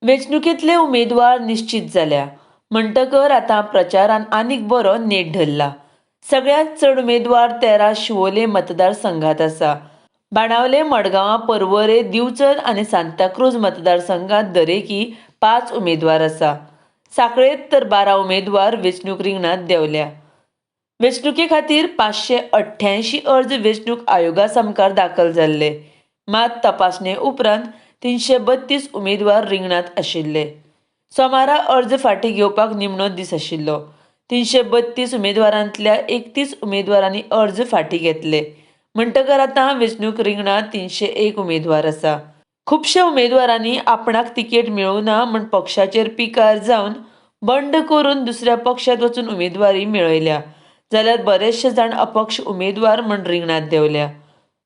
वेंचणुकेंतले उमेदवार निश्चीत जाल्या म्हणटकर आतां प्रचारान आनीक बरो नेट धरला. सगळ्यांत चड उमेदवार 13 शिवोले मतदारसंघात आसा. बाणावले, मडगांवां, पर्वरे, दिवचल आनी सांताक्रूज मतदारसंघात दरेकी 5 उमेदवार आसा. सांखळेंत तर 12 उमेदवार वेंचणूक रिंगणांत देंवल्या. वेंचणुके खातीर 588 अर्ज वेंचणूक आयोगा सामकार दाखल जाल्ले. मात तपासणे उपरांत 332 उमेदवार रिंगणांत आशिल्ले. सोमारा अर्ज फाटीं घेवपाक निमणो दीस आशिल्लो. 332 उमेदवारांतल्या 31 उमेदवारांनी अर्ज फाटीं घेतले. म्हणटकर आतां वेंचणूक रिंगणांत 301 उमेदवार आसा. खुबश्या उमेदवारांनी आपणाक तिकेट मेळूं ना म्हूण पक्षाचेर पिकार जावन बंड करून दुसऱ्या पक्षांत वचून उमेदवारी मेळयल्या. जाल्यार बरेचशे जाण अपक्ष उमेदवार म्हूण रिंगणांत देंवल्या.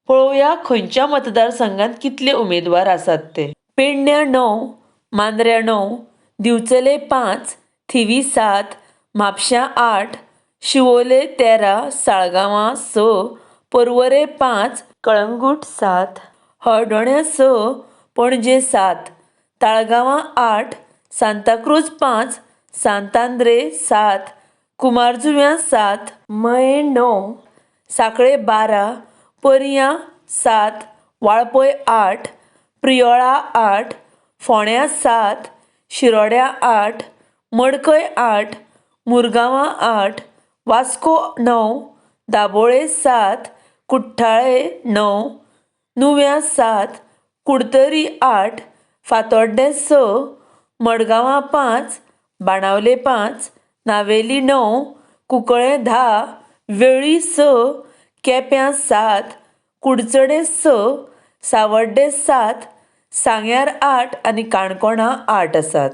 पळोवया खंयच्या मतदारसंघात कितले उमेदवार आसात ते. पेडण्यां 9, मांद्र्यां 9, दिवचले 5, थिवी 7, म्हापश्यां 8, शिवोले 13, साळगांवां 6, पर्वरे 5, कळंगूट 7, हळदोण्यां 6, पणजे 7, ताळगांवां 8, सांताक्रूज 5, सांतांद्रे 7, कुमारजुव्यां 7, मयें 9, सांखळे 12, पर्यां 7, वाळपय 8, प्रियोळा 8, फोंड्यां 7, शिरोड्या 8, मडकय 8, मुरगांवां 8, वास्को 9, दाबोळे 7, कुठ्ठाळे 9, नुव्यां 7, कुडतरी 8, फातोड्डें 6, मडगांवां 5, बाणावले 5, नावेली 9, कुंकळ्ळें 10, वेळ्ळी 6, केप्यां 7, कुडचडें 6, सावड्डें 7, सांग्यार 8 आनी काणकोणा 8 आसात.